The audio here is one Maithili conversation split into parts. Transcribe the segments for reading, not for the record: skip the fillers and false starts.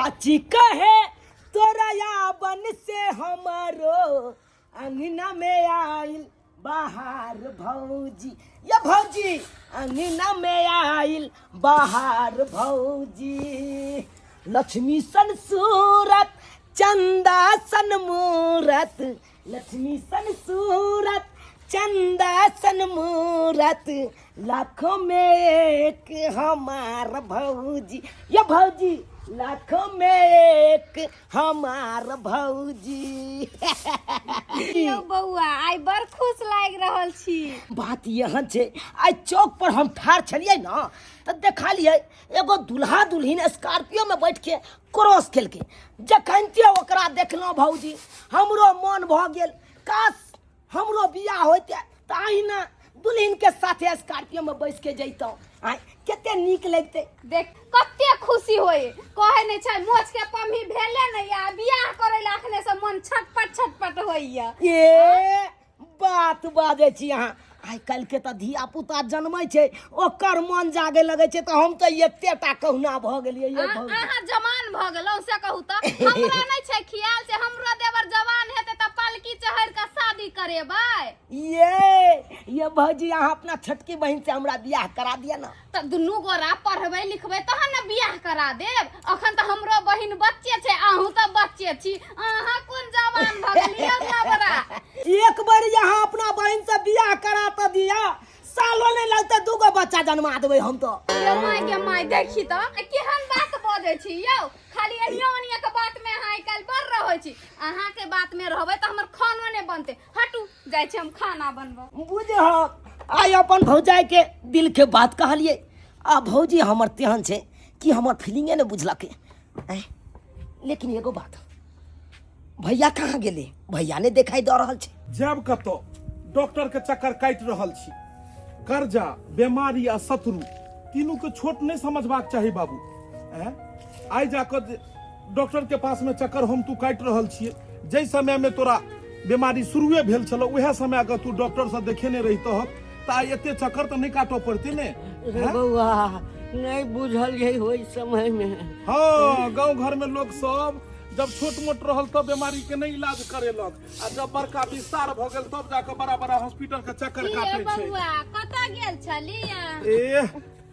चाची कहे तोरा याबन से हमारो अंगना में आइल बाहर भौजी, ये भौजी अंगना में आइल बाहर भौजी। लक्ष्मी सन सूरत चंदा सन मूरत, लक्ष्मी सन सूरत चंदा सन मूरत, लाखों में एक हमार भौजी, ये भौजी लाखों में एक हमार भौजी। यौ बौआ, आइ बड़ खुश लागि रहल छी। बात यह छै, आइ चौक पर हम ठाढ़ छलियै ने तऽ देखलियै एगो दुल्हा दुल्हिन स्कॉर्पियो में बैठ के क्रॉस केलकै। जखनते ओकरा देखलहुँ भौजी, हमरो मन भऽ गेल काश हमरो बियाह होइते तऽ अहिना दुल्हिन के साथे स्कॉर्पियो में बैस के जैतहुँ, आँय कते नीक लगतै। देख कते खुशी होय, कहै नहि छै मोछ के पम्ही भेले नहि आ बियाह करै लए अखने से मन छटपट छटपट होइया। ए बात बाजै छी अहाँ, आइ काल्हि के तऽ धिया पुता जन्मै छै ओकर मन जागे लगै छै, तऽ हम तऽ एतेटा कहुना भऽ गेलियै ये भौजी। अहाँ जवान भऽ गेलहुँ से कहू तऽ हमरा नहि छै ख्याल से हमरो देवर जवान हेतै तऽ पालकी चढ़ि कऽ शादी करेबै। ये भौजी, अहाँ अपना छोटकी बहिन से हमरा बियाह करा दिअ ना। तऽ दुनू गोरा पढ़बै लिखबै तहन ने बियाह करा देब। अखन तऽ हमरो बहिन बच्चे छै, अहूँ तऽ बच्चे छी, अहाँ कोन जवान भऽ गेलियै नवरा। एक बार यहाँ अपना बहिन से बियाह करा तऽ दिया, सालो नहीं लगते दूगो बच्चा जन्मा देबै हम तो। यौ my गे my, देखी तऽ केहन बात बजै छी यौ, खाली एनियो ओनियो के बात में अहाँ आइ काल्हि बड़ रहै छी। अहाँ के बात में रहबै तऽ हमर खानो नहि बनतै। हटू, जाइ छी हम खाना बनबऽ। बुझ आइ अपन भौजाई के दिल के बात कहलिए, आ भौजी हमर तेहन छै कि हमर फीलिंगे ने बुझलकै। आँय, लेकिन एगो बात, भैया कहाँ गेले? भैया ने देखाई दऽ रहल छै। जायब कतऽ, डॉक्टर के चक्कर काटि रहल छी। कर्जा, बीमारी आ शत्रु तीनू के छोट नहीं समझबाक चाही बाबू। आँय, आइ जाकऽ जे डॉक्टर के पास में चक्कर हम तू काटि रहल छियै, जाहि समय में तोरा बीमारी शुरुए भेल छलौ उएह समय अगर तू डॉक्टर से देखेने रहितह तऽ आइ एते चक्कर तऽ नहि काटऽ पड़तै ने। रे बौआ, नहीं बुझल ये ओहि समय में। हाँ, गाँव घर में लोग सब जब छोट मोट रहल तब बीमारी के नहीं इलाज करेलक, आ जब बड़का विस्तार भऽ गेल तब जाके बड़ा बड़ा हॉस्पिटल के चक्कर की काटे छै। बौआ, कतऽ गेल छलियै? ए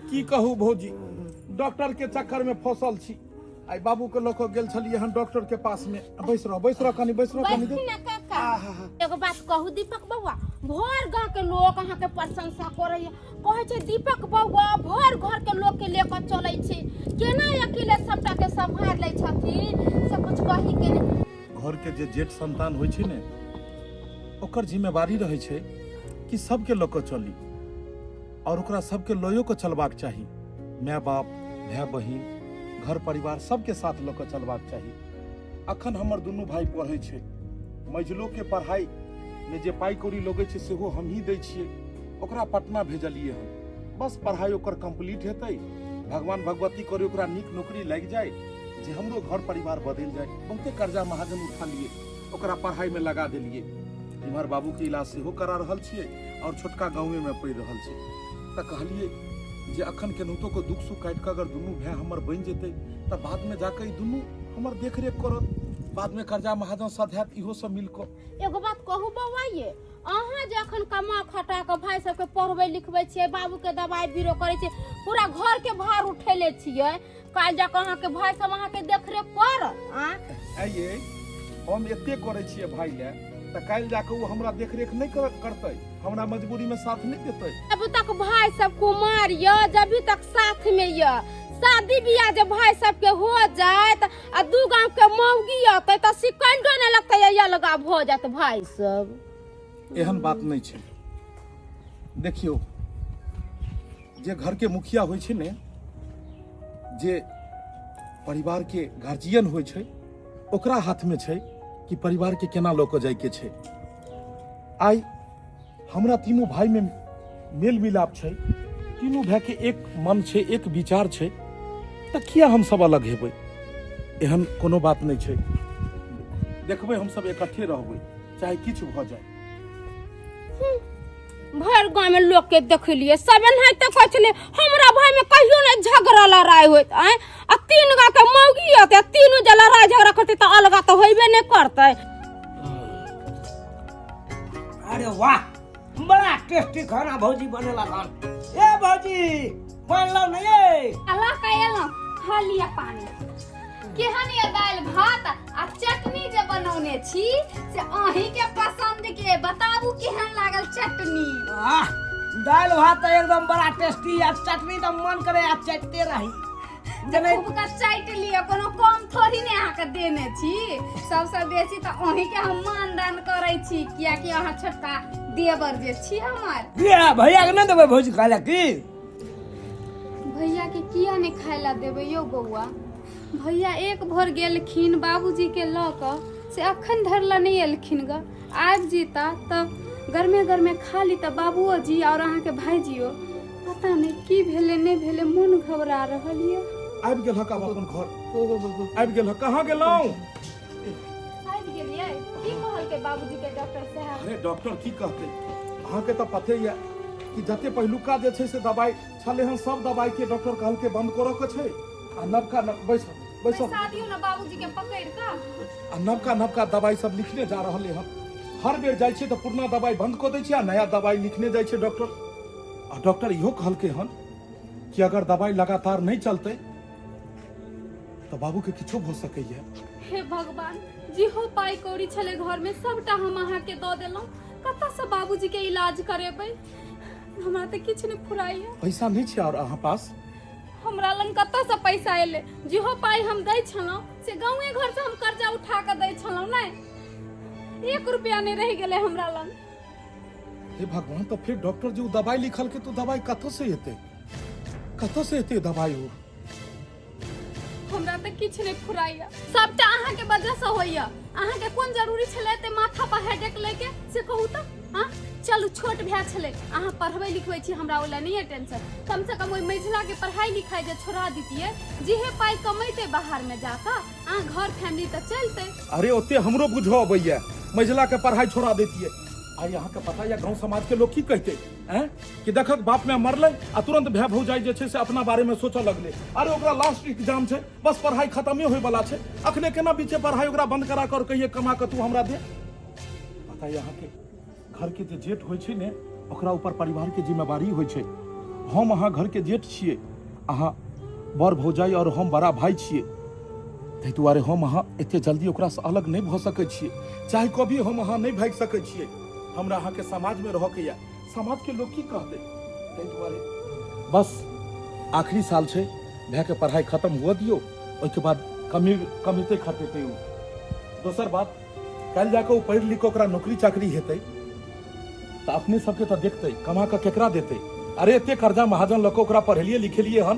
की कहू भौजी, डॉक्टर के चक्कर में फसल छी। आइ बाबू के लऽ कऽ गेल छलियै हन डॉक्टर के पास में। बैस रह, बैस रह कनी, बैस रह कनी बैसती देर। ना काका। एगो बात कहू दीपक बौआ, भर गांव के लोग अहाँ के प्रशंसा करैया, कहै छै दीपक बौआ भर घर के लोग के लेकर चलै छै, केना अकेले सबटा के सम्हार लै छथिन से कुछ कही के नहि। घर के जे जेठ संतान होइ छै ने, ओकर जिम्मेवारी रहै छै कि सबके लऽ कऽ चली, और ओकरा सबके लयो कऽ चलबाक चाही। माय बाप, भाय बहिन, घर परिवार सबके साथ लऽ कऽ चलबाक चाही। अखन हमर दुनू भाई पढ़ै छै, मझिलो के पढ़ाई में जे पाई कौड़ी लगै छै सेहो हमही दै छियै। ओकरा पटना भेजलियै हन, बस पढ़ाई ओकर कंप्लीट हेतै, भगवान भगवती करे ओकरा नीक नौकरी लागि जाय, जे हमरो घर परिवार बदलि जाय। बहुते कर्जा महाजन उठा लिए, ओकरा पढ़ाई में लगा देलियै। इम्हर बाबू के इलाज सेहो करा रहल छियै और छोटका गाँवे में पढ़ि रहल छै। तऽ कहलियै जे अखन केनाहितो के दुख सुख काटि कऽ अगर दुनू भाय हमर बनि जेतै तऽ बाद में जाकऽ ई दुनू हमर देखरेख करत, बाद में कर्जा महाजन सधायत इहो सब मिल कऽ। एगो बात कहू बौआ, ये अहाँ जे अखन कमा खटा कऽ भाय सबके पढ़बै लिखबै छियै, बाबू के दवाई बीरो करै छियै, पूरा घर के भार उठेले छियै, काल्हि जाकऽ अहाँके भाय सब अहाँके देखरेख करत? आँय? आइये हम एते करै छियै भाय लए, तऽ काल्हि जाकऽ ओ हमरा देखरेख नहि करतै, हमरा मजबूरी में साथ नहीं देतै। जब तक भाई सब कुमार य, जब भी तक साथ में य, शादी बियाह जे भाई सब के हो जात आ दू गांव के मौगी अतै त सिकंडो ने लगतै, ये अलगा भ जात भाई सब। एहन बात नहीं छै। देखियौ, जे घर के मुखिया होइ छै ने, जे परिवार के गार्जियन होइ छै, ओकरा हाथ में छै कि परिवार के केना लऽ कऽ जाय के छै। आइ हमरा तीनू भाई में मेल मिलाप छै, तीनू भाई के एक मन छै, एक विचार छै, तऽ किया हम सब अलग हेबै? एहन कोनो बात नहि छै। देखबै, हम सब इकट्ठे रहबै, चाहे किछु भऽ जाय। भरि गाँव में लोग के देखलिए सब एनाहिते कहै छलै हमरा भाई में कहियो नहि झगड़ा लड़ाई होइत आँय आ तीन गाँव के मौगी अतै आ तीनू जे लड़ाई झगड़ा करतै तऽ अलगा तऽ होइबे नहि करतै। अरे वाह, बड़ा टेस्टी खाना भौजी बनेला हन। ए भौजी, बनलौ ने ये? अल्लाह का एलहुँ, खा लिअ पानी। केहन ये दालि भात आ चटनी जे बनौने छी से अहीं के पसंद के बताबू, केहन लागल चटनी? आह, दालि भात तऽ एकदम बड़ा टेस्टी आ चटनी तऽ मन करे आ चटते रही। जेना खूब का चाटि लिअ, कोनो कम थोड़ी ने अहाँके देने छी। सबसँ बेसी तऽ अहीं के हम मानदान करै छी, कियाकि अहाँ छोटका देवर जे छी हमर। ये भैया के नहि देबै भौजी खाय लए की? भैया के किया नहि खाय ला देबै यौ बौआ? भैया एक भोर गेलखिन बाबूजी के लऽ कऽ, से अखन धरि ला नहि एलखिन ग। आबि जीता तऽ गरमे गरमे खा ली तऽ बाबुओ जी और अहाँके भाईजियो। पता नहि की भेलै नहि भेलै, मोन घबरा रहल यऽ। आबि गेल हक, आब अपन घर आबि गेल हक। कहाँ गेलहुँ? आबि गेलियै? की कहलकै बाबूजी के डॉक्टर साहब? अरे डॉक्टर की कहतै, अहाँके तऽ पते यऽ कि जते पहिलुका जे छै से दबाइ छलै हन, सब दबाइ के डॉक्टर कहलकै बंद करऽ के छै आ नवका बैस बैस। बैसा दियौ ने बाबूजी के पकड़ि कऽ। आ नवका नवका दबाइ सब लिखने जा रहलै हन। हर बेर जाइ छियै तऽ पुरना दबाइ बंद कऽ दै छियै आ नया दबाइ लिखने जाइ छै डॉक्टर। आ डॉक्टर इहो कहलकै हन कि अगर दबाइ लगातार नहि चलतै तऽ बाबूके किछो भऽ सकैए। हे भगवान, जेहो पाइ कौड़ी छलै घरमे सबटा हम अहाँके दऽ देलहुँ। कतऽसँ बाबूजीके इलाज करेबै? हमरा तऽ किछु नहि फुराइए। पैसा नहि छै आओर अहाँ पास? हमरा लग कतऽसँ पैसा एलै? जेहो पाइ हम दै छलहुँ से गाँवे घरसँ हम कर्जा उठा कऽ दै छलहुँ। नहि, एक रुपया नहि रहि गेलै हमरा लग। हे भगवान, तऽ फेर डॉक्टर जे ओ दबाइ लिखलकै तऽ ओ दबाइ कतऽसँ एतै? कतऽसँ एतै दबाइ ओ? हमरा तऽ किछु नहि फुराइया, सबटा अहाँके वजहसँ होइया। अहाँके कोन जरूरी छलै एते माथा पर हेडेक लैके, से कहू तऽ? हाँ, चलू, छोट भाय छलै, अहाँ पढ़बै लिखबै छी, हमरा ओहि लए नहि यऽ टेंशन। कम से कम ओहि मझिला के पढ़ाई लिखाई जे छोड़ा दितियै, जेहे पाइ कमैतै बाहर में जाकऽ, अहाँ घर फैमिली तऽ चलतै। अरे ओते हमरो बुझो अबैया, मझिला के पढ़ाई छोड़ा देतियै। आइ अहाँके पता यऽ गाँव समाज के लोग की कहतै? हैं कि देखक, बाप में मरलै आ तुरंत भाय भौजाई जे छै से अपना बारे में सोचऽ लगलै। अरे ओकरा लास्ट एग्जाम छै, बस पढ़ाई खत्मे होय वाला छै, अखने केना बीचे पढ़ाई ओकरा बंद करा कर कहिए कमा कऽ तू हमरा दे? पता यऽ अहाँके, घर के जे जेठ होइ छै ने, ओकरा ऊपर परिवार के जिम्मेवारी होइ छै। हम अहाँ घर के जेठ छियै, अहाँ बड़ भौजाई और हम बड़ा भाई छियै। ताहि दुआरे हम अहाँ एते जल्दी ओकरासँ अलग नहि भऽ सकै छियै। चाहे कभी हम अहाँ नहि भागि सकै छियै। हमरा अहाँके समाजमे रहऽके यऽ, समाजके लोक की कहतै? ताहि दुआरे बस आखिरी साल छै, भायके पढ़ाइ खत्म हुअ दियौ, ओहिके बाद कमी कमेतै खटेतै ओ। दोसर बात, काल्हि जाकऽ ओ पढ़ि लिख कऽ ओकरा नौकरी चाकरी हेतै तऽ अपने सबके तऽ देखतै, कमा कऽ केकरा देतै? अरे एते कर्जा महाजन लऽ कऽ ओकरा पढ़ेलियै लिखेलियै हन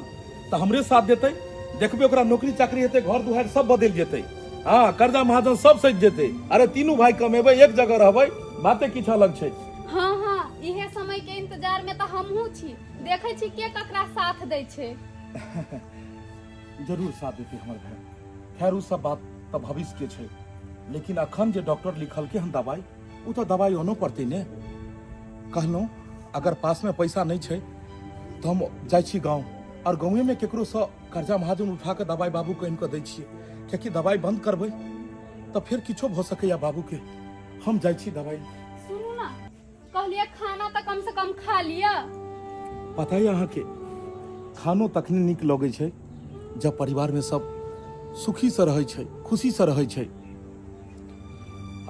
तऽ हमरे साथ देतै। देखबै, ओकरा नौकरी चाकरी हेतै, घर दुआरि सब बदलि जेतै। हँ, कर्जा महाजन सब सधि जेतै। अरे तीनू भाई कमेबै, एक जगह रहबै, बाते किछु अलग छै। हाँ हाँ, इहे समय के इंतजार में तऽ हमहूँ छी। देखै छी के ककरा साथ दै छै। जरूर साथ देतै हमर भाय। खैर, ओ सब बात तऽ भविष्य के छै, लेकिन अखन जे डॉक्टर लिखलकै हन दवाइ, ओ तऽ दवाइ अनो पड़तै ने। कहलहुँ, अगर पासमे पैसा नहि छै तऽ हम जाइ छी गाँव आओर गाँवेमे केकरोसँ कर्जा महाजन उठा कऽ दवाइ बाबूके आनि कऽ दै छियै, कियाकि दवाइ बंद करबै तऽ फेर किछो भऽ सकैया बाबूके। हम जाइ छी दवाइ। सुनू ने, कहलियै खाना तऽ कम से कम खा लिअ। पता यऽ अहाँके, खानो तखने नीक लगै छै जब परिवारमे सब सुखीसँ रहै छै, खुशीसँ रहै छै।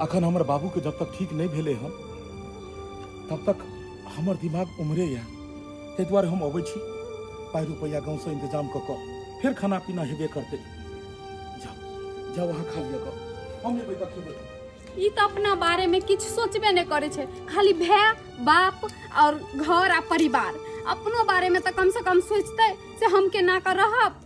अखन हमर बाबूके जब तक ठीक नहि भेलै हन तब तक हमर दिमाग उम्हरे यऽ। ताहि दुआरे हम अबै छी, पाइ रुपैआ गाँवसँ इंतजाम कऽ कऽ फेर खाना पीना हेबे करतै। जाउ जाउ, अहाँ खा लिअ गऽ, हम एबै तऽ खेबै। ई तऽ अपना बारे में किछु सोचबे नहि करै छै, खाली भाय बाप और घर आ परिवार। अपनो बारे में तऽ कम से कम सोचतै से हम केना कऽ रहब।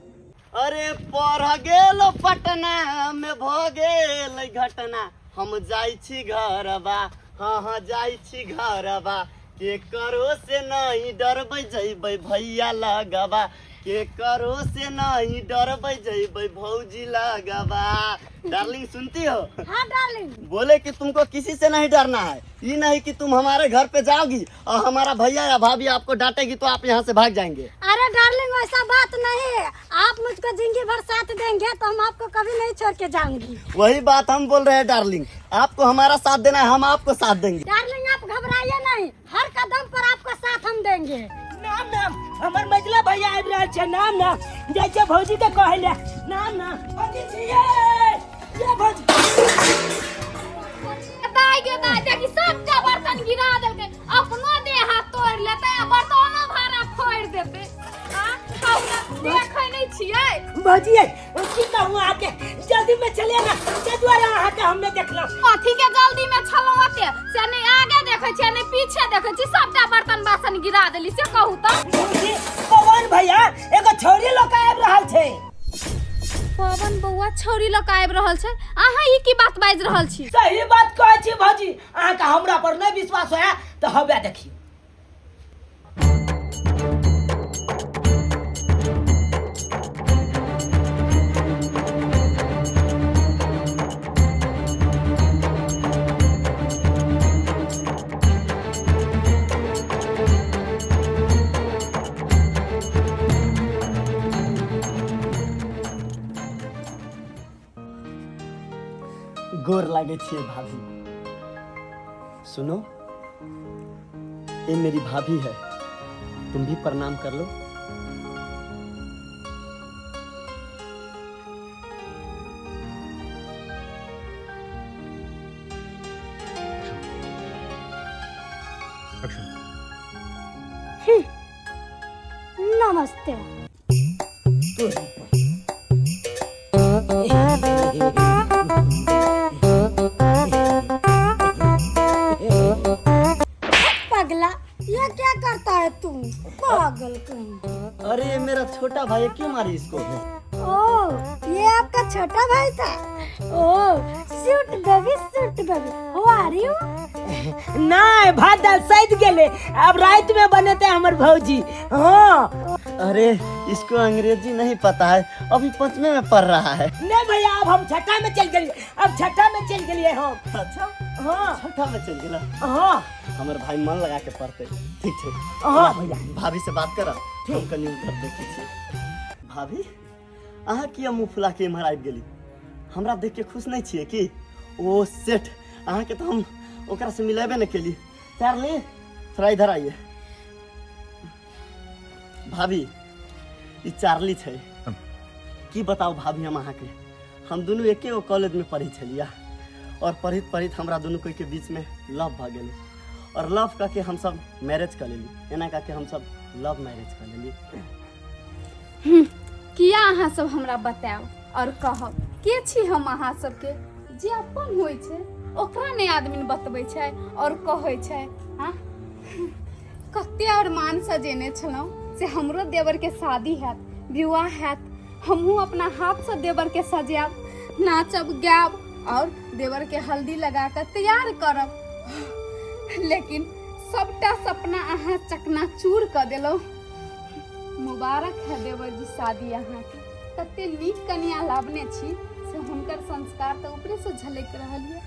अरे पढ़ गेल पटना में भ गेल घटना, हम जाइ छी घरबा, हाँ हाँ जाइ छी घरबा। के करो से नहीं डरबै जइबै भैया लगबा, के करो से नहीं डरबै जइबै भौजी लगबा। डार्लिंग सुनती हो? हाँ डार्लिंग। बोले कि तुमको किसी से नहीं डरना है, ये नहीं कि तुम हमारे घर पे जाओगी और हमारा भैया या भाभी आपको डांटेगी तो आप यहाँ से भाग जाएंगे। अरे डार्लिंग ऐसा बात नहीं है, आप मुझको जिंदगी भर साथ देंगे तो हम आपको कभी नहीं छोड़ के जाऊंगी। वही बात हम बोल रहे हैं डार्लिंग, आपको हमारा साथ देना है, हम आपको साथ देंगे। डार्लिंग आप घबराइए नहीं, हर कदम पर आपको साथ हम देंगे। नाम नाम हमर मझला भैया आबि रहल छै, नाम नाम जाइ छै भौजी के कहै ले। नाम नाम भौजी छियै ये भौजी। दाइ गे दाइ, देखी सबटा बर्तन गिरा देलकै, अपनो देह हाथ तोड़ि लेतै आ बर्तनो भाड़ा फोड़ि देतै। आ कहू ने, देखै नहि छियै? भौजी ये की कहूँ अहाँके, जल्दी में चलिए ना, ताहि दुआरे अहाँके हम नहि देखलहुँ। कथी के जल्दी में छलहुँ ओते से, नहि आगे देखै छियै नहि पीछे देखै छी, सबटा बर्तन बासन गिरा देली, से कहू तऽ। भौजी पवन भैया एगो छौरी लऽ कऽ आबि रहल छै। पवन बौआ छौरी लऽ कऽ आबि रहल छै? अहाँ ई की बात बाजि रहल छी? सही बात कहै छी भौजी, अहाँके हमरा पर नहि विश्वास होय तऽ हवे देखियौ। गोर लागे छियै भाभी। सुनो, ये मेरी भाभी है, तुम भी प्रणाम कर लो। नमस्ते। पगला, ये क्या करता है तू? पागल कहीं। अरे ये मेरा छोटा भाई है, क्यों मारी इसको? ओ ये आपका छोटा भाई था? ओ sweet baby, sweet baby, how are you? नहि, भात दाल सैद गेलै, आब राति में बनेतै हमर भौजी। हाँ। अरे इसको अंग्रेजी नहीं पता है, अभी पांचवे में पढ़ रहा है। नहीं भैया, अब हम छठा में चल गेलिए, अब छठा में चल गेलिए हम। अच्छा। हाँ। छठा में चल गेला? हाँ। हमर भाई मन लगा के पढ़ते, ठीक छै? हाँ भैया। भाभी से बात कर, हम कनी उधर देखै छी। भाभी अहाँ किया मुँह फुला के इम्हर आबि गेली? हमरा देख के खुश नहीं छियै की? ओ सेठ, अहाँके तऽ हम ओकरा से मिलेबे नहि केली। चार्ली थोड़ा इधर आइए। भाभी ई चार्ली छै। की बताउ भाभी हम अहाँके, हम दुनू एके गो कॉलेज में पढ़ै छलियै और पढ़ैत पढ़ैत हमरा दुनू कोई के बीच में लव भऽ गेलै और लव कऽ के हमसब मैरिज कऽ लेली, एना कऽ के हमसब लव मैरिज कऽ लेली। किया अहाँ सब हमरा बतायब और कहब के छी हम अहाँ सबके? जे अपन होइ छै ओकरा नहि आदमी बतबै छै और कहै छै। हाँ, कते अरमान सजेने छलहुँ से हमरो देवरके शादी हैत, विवाह हैत, हमहूँ अपना हाथसँ देवरके सजायब, नाचब गायब और देवरके हल्दी लगा कऽ तैयार करब, लेकिन सबटा सपना अहाँ चकनाचूर कऽ देलहुँ। मुबारक है देवर जी शादी अहाँके, कते नीक कनिया लाबने छी से हुनकर संस्कार तऽ ऊपरेसँ झलकि रहल यऽ।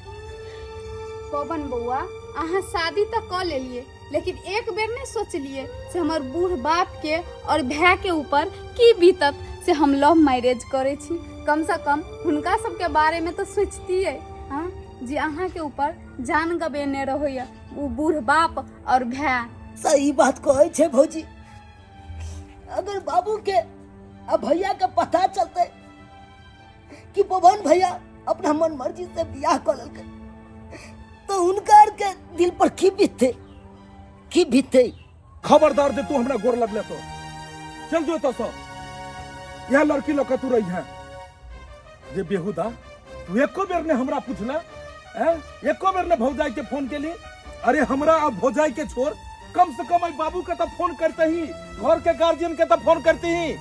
पवन बौआ, अहाँ शादी तऽ कऽ लेलिए, लेकिन एक बेर नहि सोचलिए से हमर बूढ़ बापके और भायके ऊपर की बीतत से हम लव मैरिज करै छी। कमसँ कम हुनका सबके बारेमे तऽ सोचतियै। हाँ, जे अहाँके ऊपर जान गबेने रहैया ओ बूढ़ बाप और भाय। सही बात कहै छै भौजी, अगर बाबू के आ भैया के पता चलते कि पवन भैया अपना मन मर्जी से बियाह कऽ लेलकै तो हुनका आर के दिल पर की बीतते, की बीतते। खबरदार जे तू हमरा गोर लगले तो चल जो एतऽ सँ, इएह लड़की लऽ कऽ तू रही है। जे बेहुदा, तू एको बेर ने हमरा पूछला, हैं? एको बेर ने भौजाई के फोन केली। अरे हमरा अब भौजाई के छोड़, कम से कम बाबू के तो फोन करते ही, घर के गार्जियन के तो फोन करते ही।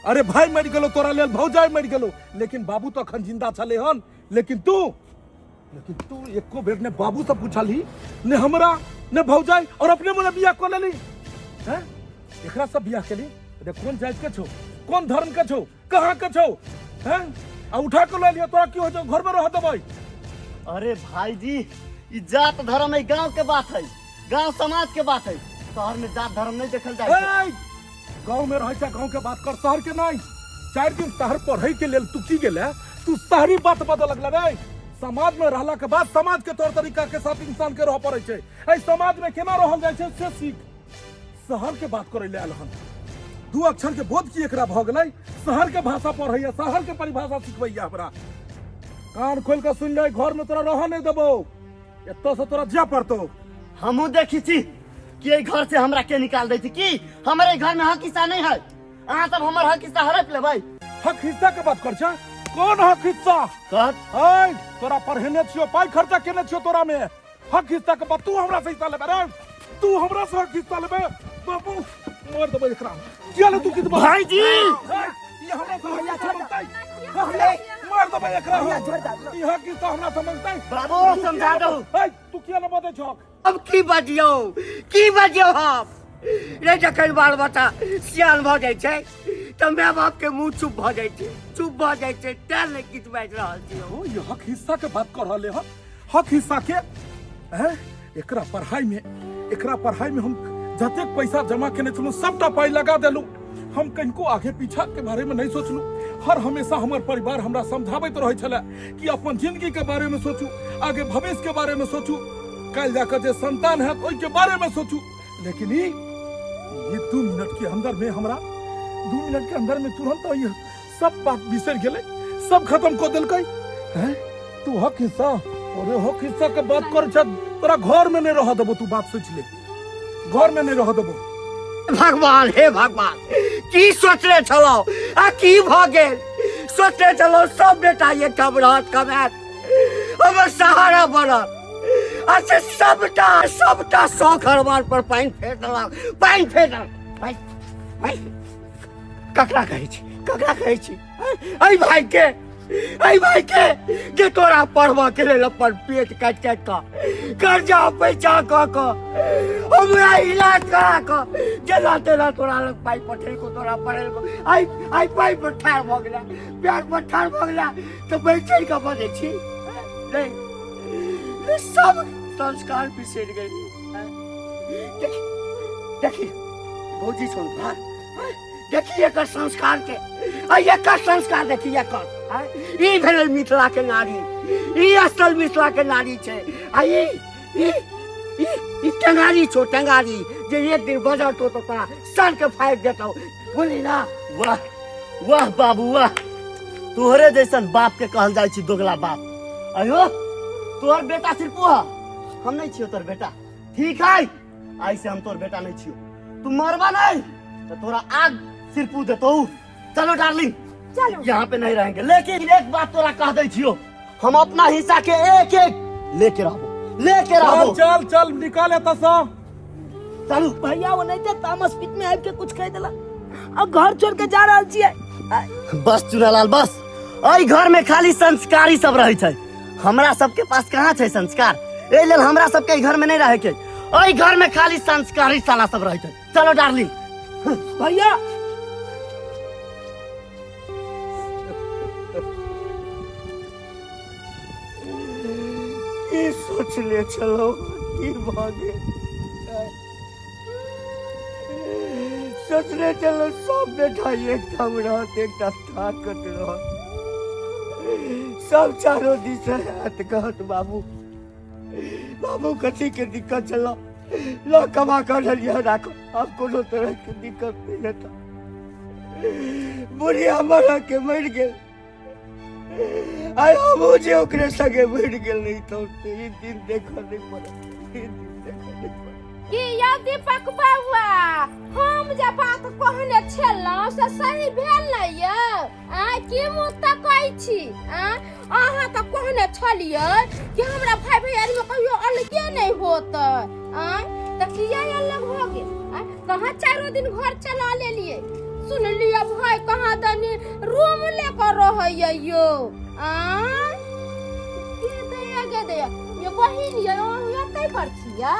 अरे भाई मर गेलो तोरा लेल, भौजाई मर गेलो, लेकिन बाबू तो अखन जिंदा छले हन, लेकिन तू लेकिन तू एको बेर ने बाबू से पूछलही ने हमरा ने भौजाई और अपने मने बियाह कऽ लेली हैं एकरा सब बियाह केली अरे कोन जाति के छौ कोन धर्म के छौ कहाँ के छौ हैं आ उठा के लऽ लिअ तोरा की हो छौ घर में रह देबै अरे भाईजी ई जात धर्म है गांव के बात है गांव समाज के बात है शहर में जात धर्म नहीं देखल जाए छै। ए, गांव में रहै छै गांव के बात कर शहर के नहीं चारि दिन शहर पढ़ै के लेल तू की गेले तू शहरी बात बदल लगले रे समाज में रहला के बाद समाज के तौर तरीका के साथ इंसान के रह पड़ै छै एहि समाज में केना रहल जाइ छै से सीख शहर के बात करै ले आयल हन दू अक्षर के बोध की एकरा भऽ गेलै शहर के भाषा पढ़ैया शहर के परिभाषा सिखबैया हमरा कान खोल के सुन ले घर में तोरा रह नहीं देबो एतऽ से तोरा जाय पड़तौ हमहू देखी छी कि एहि घर से हमरा के निकाल दै छै की हमरे घर में हक हिस्सा नहीं है अहाँ सब हमर हक हिस्सा हड़प लेबै हक हिस्सा के बात कर छै कोन हक हिस्सा कहत ऐ तोरा पढ़ेने छियो पाइ खर्चा केने छियो तोरा में हक हिस्सा के बात तू हमरा से हिस्सा लेबे रे तू हमरा से हक हिस्सा लेबे बाबू मार देबै एकरा किया ले तू कित भाईजी ई हमरा से हक हिस्सा मांगतै मार देबै एकरा हम। ई हक हिस्सा हमरा से मांगतै बाबू समझा दो ऐ तू किया ने बजै छौ अब की बजियौ की बजियौ हम रे जखन बाल बच्चा सियान भऽ जाइ छै तऽ माय बाप के मुंह चुप भऽ जाइ छै चुप भऽ जाइ छै तें नहि किछु बाजि रहल छी ओ ये हक हिस्सा के बात कर रहले हन हक हिस्सा के हैं एकरा पढ़ाई में एकरा पढ़ाई में हम जतेक पैसा जमा केने छलहुँ सबटा पाई लगा देलहुँ हम कनिको आगे पीछा के बारे में नहीं सोचलहुँ हर हमेशा हमर परिवार हमरा समझाबैत रहै छलै कि अपन जिंदगी के बारे में सोचू आगे भविष्य के बारे में सोचू काल्हि जाकर जे संतान है ओहि के बारे में सोचू लेकिन ई ये 2 मिनट के अंदर में हमरा 2 मिनट के अंदर में तुरंत ये सब बात बिसर गेलै सब खत्म कऽ देलकै हैं तू हक हिस्सा अरे हक हिस्सा के बात कर छ तोरा घर में नहीं रह देबो तू बात सोच ले घर में नहीं रह देबो भगवान हे भगवान की सोचने छलहुँ आ की भऽ गेल सोचने छलहुँ सब बेटा एकठाम रहत कमायत हमर सहारा बनत आ से सबटा सबटा शौक हरवान पर पानि फेर देलक पानि फेर देलक पानि पानि ककरा कहै छी ककरा कहै छी एहि भाई के एहि भाई के जे तोरा पढ़बऽ के लेल अपन पेट काटि काटि कऽ कर्जा पैसा कऽ कऽ हमरा इलाज करा कऽ जेना तेना तोरा लग पाइ पठेलको तोरा पढ़ेलको आइ आइ पाइ पर ठाढ़ भऽ गेला पैर पर ठाढ़ भऽ गेला तऽ बैठ कऽ बजै छी नहि नहि, सब संस्कार बिसरि गेली देखी देखी भौजी छौ भार देखी एकर संस्कार के आ एकर संस्कार देखी एकर आँय? ई भेलै मिथिला के नारी ई असल मिथिला के नारी छै आ ई ई ई ई टेंगारी छौ टेंगारी जे एक दिन बजतौ तऽ तोरा सर के फाड़ि देतौ बुझली ना वाह वाह बाबू वाह तोहरे जैसन बाप के कहल जाइ छै दोगला बाप अयो तोहर बेटा सिर्फ है हम नहीं छियो तोहर बेटा ठीक है आई से हम तोहर बेटा नहीं छियो तू मरबा नहीं तो तोरा आग सिर्फ देतो चलो डार्लिंग चलो यहाँ पे नहीं रहेंगे लेकिन एक बात तोरा कह दै छियो हम अपना हिस्सा के एक एक लेके रहबो लेके रहबो चल चल चल निकाल एतऽ सँ चलू भैया वो नहीं थे तामस पित में आबि के कुछ कह देला अब घर छोड़ के जा रहल छियै बस चुनालाल बस एहि घर में खाली संस्कारी सब रहै छै हमरा सबके पास कहाँ छै संस्कार एहि लेल हमरा सबके एहि घर में नहीं रहे के एहि घर में खाली संस्कारी साला सब रहै छै चलो डार्लिंग भैया की सोचले छलहुँ की भऽ गेल सोचले छलहुँ सब बेटा एकठाम रहत एकटा ताकत रहत सब चारो दिस हाथ कहत बाबू बाबू कथी के दिक्कत छल ल कमा कर लेलियै राखो आब कोनो तरह के दिक्कत नहीं हेतौ बुढ़िया मर के मरि गेल आइ हमहूँ जे ओकरे संगे मरि गेल रही तऽ ई दिन देखऽ नहि पड़त ई दिन देखऽ नहि पड़त की यौ दीपक बौआ हम जे बात कहने छलहुँ से सही भेल ने यौ आँय की मुँह तकै छी आँय अहाँ तऽ कहने छलियै कि हमरा भाई भैयारी में कहियो अलगे नहि होत आँय तऽ किया अलग भऽ गेल आँय कहाँ चारो दिन घर चला लेलियै सुनलियै भाई कहाँ दनी रूम ले कऽ रहैया यौ आँय के दैया लागे दैया। ये बहिन ये, अहूँ एतै पर छियै?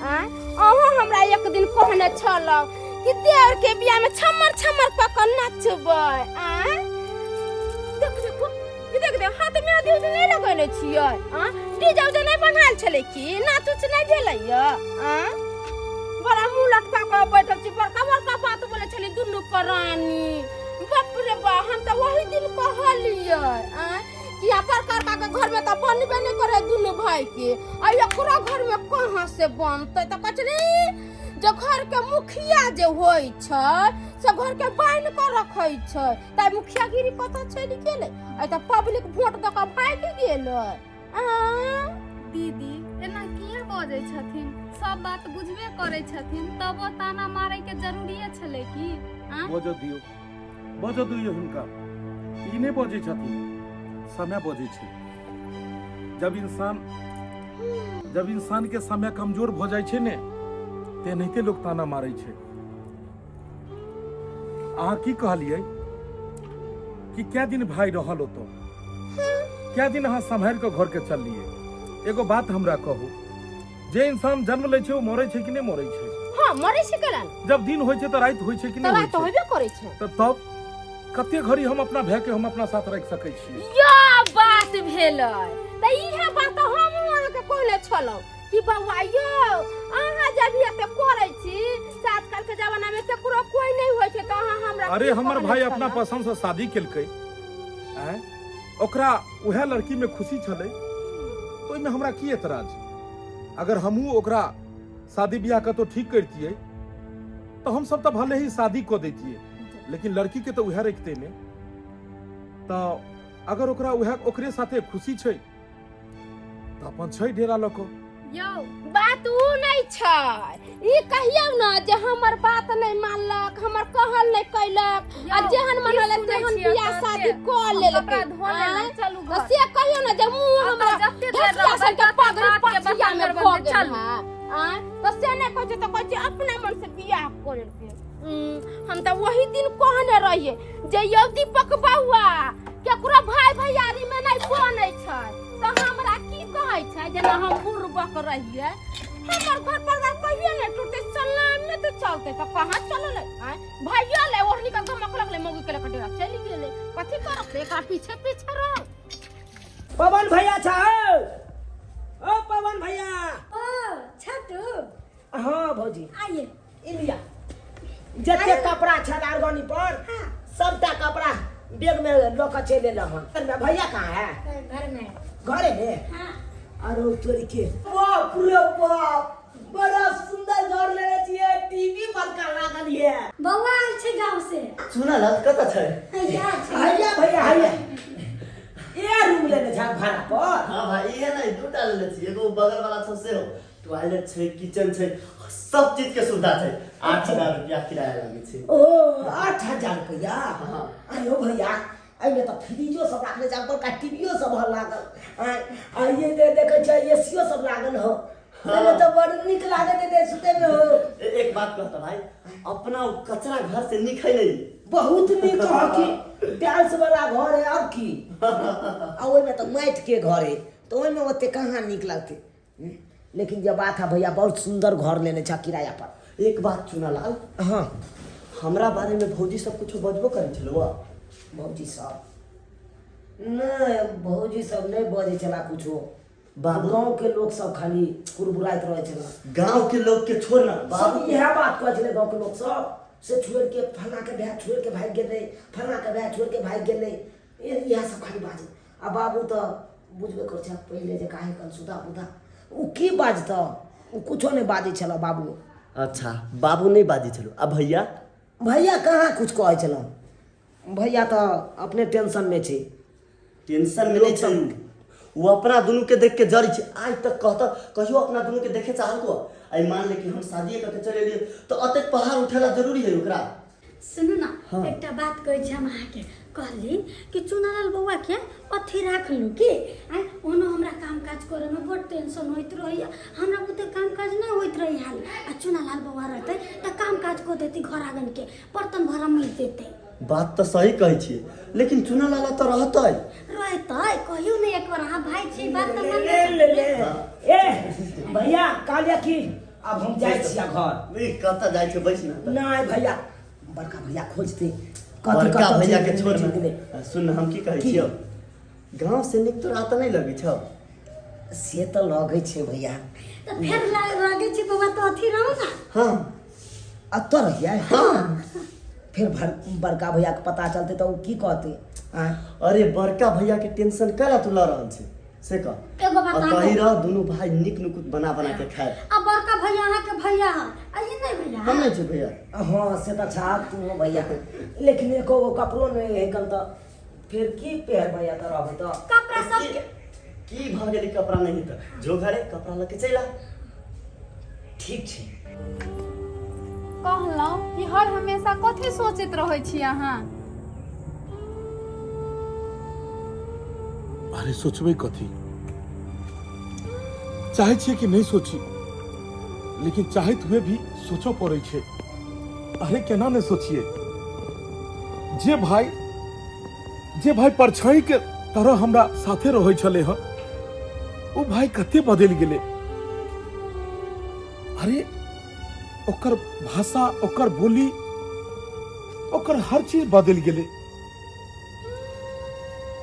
आँय, अहूँ हमरा एक दिन कहने छलहुँ कि देवर के बियाह में छम्मर छम्मर कऽ कऽ नचबै। आँय, देख देखू, ई देख देख, हाथ में हल्दी उल्दी नहि लगेने छियै? आँय, डीजे उजे नहि बन्हायल छलै की? नाच उच नहि भेलै ये? आँय, बड़ा मुँह लटका कऽ बैठल छी। बड़का बड़का बात बोलै छलै दुनू प्राणी। बाप रे बा, हम तऽ वही दिन कहलियै आँय कि आ बड़का बड़का के घर में तऽ बनबे नहि करे दुनू भाई के, आ एकरो घर में कहाँ से बनतै? तऽ कहै छलै जे घर के मुखिया जे होइ छै से घर के बान्हि कऽ रखै छै। तऽ मुखियागिरी कतऽ चलि गेलै? आइ तऽ पब्लिक वोट दऽ कऽ भागि गेलै। आँ दीदी, एना किया बजै छथिन? सब बात बुझबे करै छथिन, तबो ताना मारै के जरूरिये छलै की? आँ? बजऽ दियौ, बजऽ दियौ हुनका। ई नहि बजै छथिन, समय बजै छै। जब इंसान के समय कमजोर भऽ जाइ छै ने, तेनाहिते लोक ताना मारै छै। अहाँ की कहलियै कि कै दिन भाई रहल ओतऽ, कै दिन अहाँ सम्हारि कऽ घर के चललियै? एगो बात हमरा कहू, जे इंसान जन्म लै छै ओ मरै छै कि नहि मरै छै? हाँ, मरै छै केना? जब दिन होइ छै तऽ राति होइ छै कि तऽ नहि? राति होइ छै। होबे करै छै। तऽ तब कते घड़ी हम अपना भाय के हम अपना साथ राखि सकै छियै? या बात भेलै तऽ इएह बात तऽ हमहूँ अहाँके कहने छलहुँ कि बौआ यौ, अहाँ जब एते करै छी से आजकल के जमाना में केकरो कोई नहीं होइ छै, तऽ अहाँ हमरा अरे की हमर कहने भाई अपना छलहुँ? पसंद से शादी केलकै, आँय, ओकरा उएह लड़की में खुशी छलै, तऽ ओहिमे हमरा की एतराज? अगर हमहूँ ओकरा शादी बियाह कतौ ठीक करतियै तऽ हमसब तऽ भले ही शादी कऽ दैतियै, लेकिन लड़की के तऽ उएह रखितै ने। तऽ अगर ओकरा उएह ओकरे साथे खुशी छै तऽ अपन छै डेरा लऽ कऽ। यौ, बात उ नहि छै, ई कहियौ ने जे हमर बात नहि मानलक, हमर कहल नहि कैलक आ यौ, जेहन की मन होलै सुनै तेहन छियै बियाह एतऽ शादी से? कऽ हम लेलकै। कपड़ा धो लेलहुँ, आँय? चलू तऽ घर। से कहियौ ने जे मुँह एतऽ हमरा जते देर धकिया रहबै सनके तते पगड़ी बात के पछिया मे बतंगर भऽ बनतै, गेल चलू। हँ। आँय, तऽ से नहि कहै छै तऽ कहै छै अपना मन से बियाह कऽ लेलकै। हम तऽ वही दिन कहने रहियै जे यौ दीपक बौआ, केकरो भाय भैयारी में नहि बनै छै। तऽ हमरा की कहै छै, जेना हम बुड़बक रहियै, हमर घर परिवार कहियो नहि टूटतै, सलामे तऽ चलतै। तऽ कहाँ चललै? आँय, भैया ले ओढ़नी के गमक लगलै, मौगी के लऽ कऽ डेरा चलि गेलै। कथी करब एकरा पीछे पीछे रह? पवन भैया छौ? ओ पवन भैया। ओ छोटू। हाँ भौजी। आइए। ई लिया, जते कपड़ा छल आरगनी पर सबटा कपड़ा बैग में लऽ कऽ चलि एलहुँ हन। भैया कहाँ है? घर में। घरे में? हाँ। अरे तोरी के, बाप रे बाप, बड़ा सुंदर घर लेने छियै, टीवी बड़का लागल ये। बौआ आयल छै गाँव से। सुनल कतऽ छै? हैया छै। हैया भैया, हैया। ए रूम लेने छा भाड़ा पर? हाँ भाई, इहे नहीं दूटा लेने छी, एगो बगल वाला छौ सेहो। टॉयलेट छै, किचन छै, सब चीज के सुविधा छै। 8000 रुपया किराया लागै छै। ओ 8000 रुपया? हाँ। आयो भैया, एहिमे तऽ फ्रिजो सब राखने छै, बड़का टीवीओ सब ह लागल। आ ये जे देखै छै एसीओ सब लागल हो। एहिमे तऽ बड़ नीक लागत हेतै सुतैमे हो। एक बात कहता भाई, अपना उ कचरा घर से नीक है नहीं? बहुत नीक ह की, टाइल्स वाला घर है अब की। आ ओहिमे तऽ माटि के घर है, तऽ ओहिमे ओते कहाँ नीक लगतै। लेकिन जे बात है भैया, बहुत सुंदर घर लेने छा किराया पर। एक बात चुनालाल। हाँ। हमरा बारे में भौजी सब कुछ बजबो करै छलौ? भौजी सब नहीं, भौजी सब नहीं बजै छला कुछो। बाबू। गांव के लोग सब खाली कुरबुराइत रहै छला। गांव के लोग के छोड़ ना, सब बाबू। इएह बात कहै छलै गांव के लोग सब, से छोड़ के फलना के भाय छोड़ के भागि गेलै, फलना के भाय छोड़ के भागि गेलै, इएह सब खाली बाजै। आ बाबू तऽ बुझबे करै छै पहिले जे काहे कन सुधा बुधा, ओ की बाजतऽ, ओ कुछो नहि बाजै छलऽ बाबू। अच्छा, बाबू नहीं बाजै छलौ। आ भैया? भैया कहाँ कुछ कहै छलौ, भैया तऽ अपने टेंशन में छै। टेंशन में नहीं छै उ, अपना दुनू के देख के जरै छै। आज तक कहता कहियो अपना दुनू के देखे चाहलको? आई मान ले कि हम शादी करके चल एलियै तऽ अतेक पहाड़ उठेला जरूरी है ओकरा? सुनू ने, एकटा बात कहै छी हम अहाँके। कहली कि चुनालाल बौआके अथी राखलहुँ की। आँय, ओनो हमरा काम काज करैमे बड़ टेंशन होइत रहैए, हमरा बुते काम काज नहि होइत रहै हाल। आ चुनालाल बौआ रहतै तऽ काम काज कऽ देतै, घर आङ्गनके बर्तन भाड़ा माजि देतै। बात तऽ सही कहै छियै, लेकिन चुनालाल तऽ रहतै? रहतै। कहियो ने एक बार अहाँ भाई छी बात तऽ मान ले ले ले ए भैया कहलियै कि आब हम जाइ छियै घर। ई कतऽ जाइ छै, बैस ना। नहि भैया, बड़का भैया खोजते कथी। बड़का कतऽ भैया चलि के गेलै, छोड़ चलि गेलै। ना। सुन, हम की कहै की? छियौ, गाँव से नीक तोरा तऽ नहि लगै छौ? से तऽ लगै छै भैया। तऽ फेर लगै छै बौआ, तऽ अथी रहू ना। हाँ। एतऽ रहियै? हाँ। फेर बड़का भैयाके पता चलतै तऽ ओ की कहतै आँय? अरे बड़का भैया के टेंशन कैला तू लऽ रहल छै से कह। एगो बात और अहाँ कही रह, दुनू भाई नीक नुकुत बना बना के खाए। आ बड़का भैया अहाँके भैया है आ ई नहि भैया? हम नहीं छी भैया। हाँ, से तऽ छा तू हो भैया, लेकिन एको गो कपड़ो नहि है कन, तऽ फेर की पहिरबै एतऽ रहबै तऽ? कपड़ा सबके की भऽ गेलै कपड़ा नहीं तऽ जो घरे कपड़ा लऽ के चलि आ। ठीक छै। कहलहुँ कि हर हमेशा कथी सोचैत रहै छी अहाँ? अरे सोचबै कथी? चाहै छियै कि नहि सोची, लेकिन चाहैत हुए भी सोचऽ पड़ै छै। अरे केना नहि सोचिए? जे भाई परछाई के तरह हमरा साथे रहै छलै हँ, ओ भाई कते बदलि गेलै। अरे ओकर भाषा, ओकर बोली, ओकर हर चीज बदलि गेलै।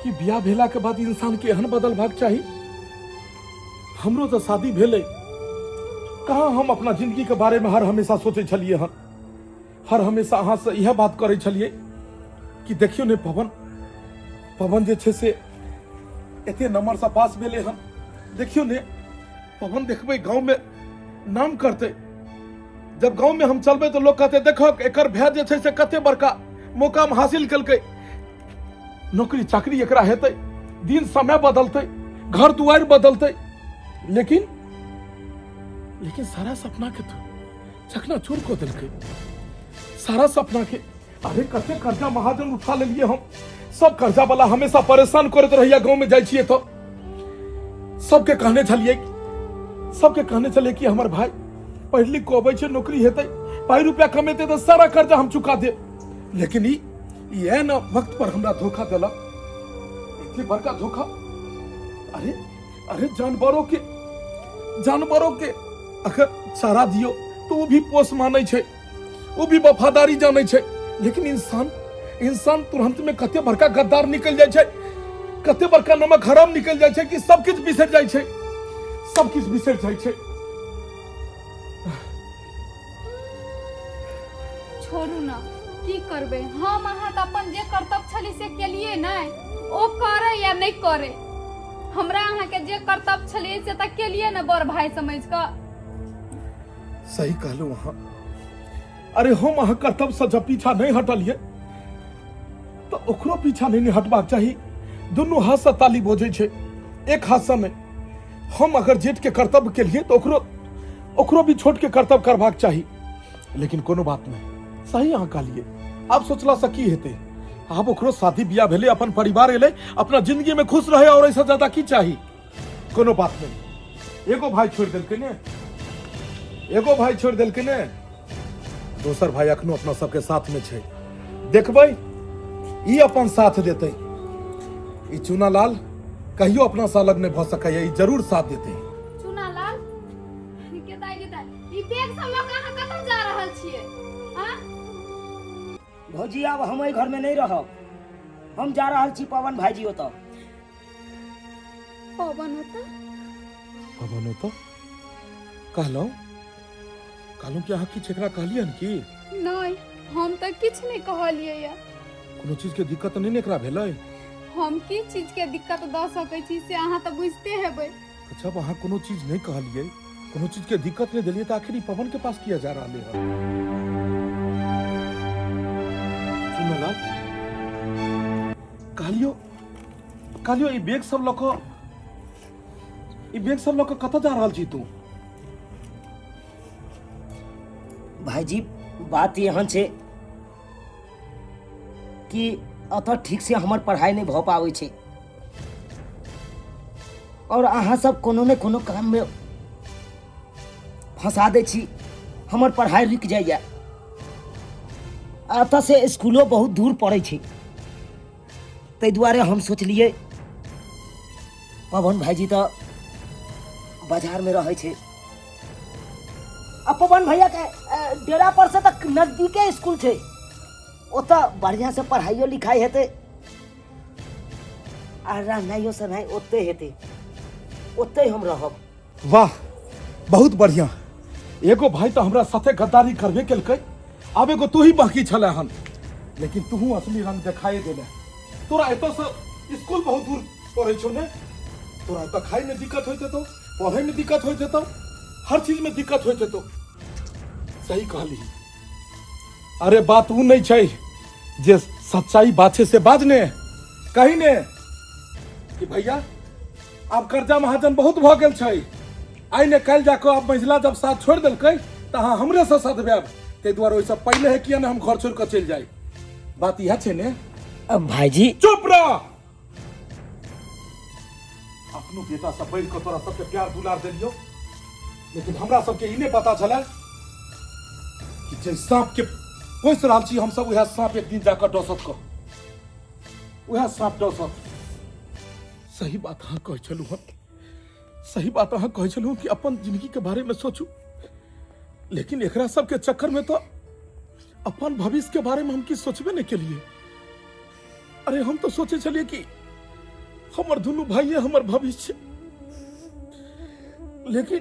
कि बियाह भेला के बाद इंसान के एहन बदल भाग चाही? हमरो तऽ शादी भेलै, कहाँ हम अपना जिंदगी के बारे में हर हमेशा सोचै छलियै हन? हर हमेशा अहाँ से इएह बात करै छलियै कि देखियौ ने पवन, पवन जे छै से एते नंबर से पास भेलै हन, देखियौ ने पवन, देखबै गाँव में नाम करतै। जब गाँव में हम चलबै तऽ लोग कहतै, देखक एकर भाय जे छै से कते बड़का मुकाम हासिल केलकै, नौकरी चाकरी एकरा हेतै, दिन समय बदलतै, घर दुआरि बदलतै। लेकिन लेकिन सारा सपना के तो चकनाचूर कऽ देलकै, सारा सपना के। अरे कते कर्जा महाजन उठा लेलिए हम सब। कर्जा वाला हमेशा परेशान करैत रहैया। गाँव में जाइ छियै तऽ सबके कहने छलियै, सबके कहने छलियै कि हमर भाई पढ़ि लिख कऽ अबै छै, नौकरी हेतै, पाइ रुपया कमेतै तऽ सारा कर्जा हम चुका देब। लेकिन ई ई एहन वक्त पर हमरा धोखा देलक, एते बड़का धोखा। अरे अरे जानवरों के अगर चारा दियो तो वो भी पोस मानै छै, वो भी वफादारी जानै छै, लेकिन इंसान, इंसान तुरंत में कते बड़का गद्दार निकल जाइ छै, कते बड़का नमक हराम निकल जाइ छै कि सब किछु बिसरि जाइ छै, सब किछु बिसरि जाइ छै। छोड़ू ने, की करबै? हम अहाँ तऽ अपन जे कर्तव्य छली से केलिए नहि। ओ करे या नहि करे, हमरा अहाँके जे कर्तव्य छलियै से तऽ केलिए ने, बड़ भाय समझि कऽ। सही कहलहुँ अहाँ। अरे हम अहाँ कर्तव्य से जब पीछा नहीं हटलिए तऽ ओकरो पीछा नहीं ने हटबाक चाही। दुनू हाथ से ताली बजै छै, एक हाथ से नहीं। हम अगर जेठ के कर्तव्य के लिए तऽ ओकरो ओकरो भी छोट के कर्तव्य करबाक चाही। लेकिन कोनो बात नहीं, सही अहाँ कहलिए। आब सोचला से की हेतै? आब ओकरो शादी बियाह भेलै, अपन परिवार एलै, अपना जिंदगी में खुश रहे, और ऐसा ज्यादा की चाही? कोनो बात नहीं। एगो भाई छोड़ देलकै ने, एगो भाई छोड़ देलकै ने, दोसर भाई अखनो अपना सबके साथ में छै। देखबै, ई अपन साथ देतै। ई चूनालाल कहियो अपना से अलग नहि भऽ सकैया, ई जरूर साथ देतै। चूनालाल गेदाइ गेदाइ, ई बैग सब लऽ कऽ अहाँ कतऽ जा रहल छियै? आँ? भौजी, आब हम एहि घरमे नहि रहब। हम जा रहल छी पवन भाईजी ओतऽ। पवन ओतऽ? पवन ओतऽ? कहलहुँ कहलहुँ कि अहाँ किछु एकरा कहलियन की? नहि, हम तऽ किछु नहि कहलियै यऽ। कोनो चीजके दिक्कत नहि ने एकरा भेलै? हम की चीजके दिक्कत दऽ सकै छी, से अहाँ तऽ बुझिते हेबै। अच्छा, अब अहाँ कोनो चीज नहि कहलियै, कोनो चीजके दिक्कत नहि देलियै, तऽ आखिर ई पवन के पास किया जा रहलै हन? सुनला, कहलियो कहलियो, ई बैग सब लऽ कऽ कतऽ जा रहल छी तू? भाईजी, बात एहन छै कि एतऽ ठीक से हमर पढ़ाइ नहि भऽ पाबै छै और अहाँ सब कोनो ने कोनो काममे फंसा दै छी, हमर पढ़ाइ रुकि जाइए। एतऽ से स्कूलो बहुत दूर पड़ै छै, ताहि दुआरे हम सोचलियै पवन भाईजी तऽ बाजारमे रहै छै आ पवन भैया के डेरा पर से तऽ नजदीके स्कूल छै, ओतऽ बढ़िआँ से पढ़ाइयो लिखाइ हेतै आ रहनाइयो सहनाइ ओतै हेतै, ओतै हम रहब। वाह, बहुत बढ़िया। एगो भाई तो हमरा साथे गद्दारी करबे केलकै, आब एगो तू ही बाकी छले हन, लेकिन तू असली रंग देखाए देले। तोरा एतऽ से स्कूल बहुत दूर पड़ै छौ ने, तोरा एतऽ खाइ में दिक्कत होइत हेतौ, पढ़ै में दिक्कत होइत हेतौ, हर चीज में दिक्कत होइत हेतौ। सही कहली। अरे बात ऊ नहीं छै, जे सच्चाई बात छै से बाज ने, कही ने कि भैया आब कर्जा महाजन बहुत भऽ गेल छै, आइ ने काल्हि जाकऽ आब महिला जब साथ छोड़ि देलकै तऽ अहाँ हमरे से साथ भेब, ताहि दुआरे ओहिसँ पहिले है किया ने हम घर छोड़ि कऽ चलि जाइ। बात इएह छै ने। अब भाईजी चुप रह। अपनो बेटा से बढ़ि कऽ तोरा सबके प्यार दुलार देलियौ, लेकिन हमरा सबके ई नहि पता छलै कि जे साँप के पोसि रहल छी हमसब, उएह साँप एक दिन जाकऽ डसत कऽ, उएह साँप डसत। सही बात अहाँ कहै छलहुँ हन, सही बात अहाँ कहै छलहुँ कि अपन जिंदगी के बारे में सोचू, लेकिन एकरा सबके चक्कर में तो अपन भविष्य के बारे में हम की सोचबे नहीं केलिए। अरे हम तो सोचे छलिए कि हमर दुनू भाइये हमर भविष्य, लेकिन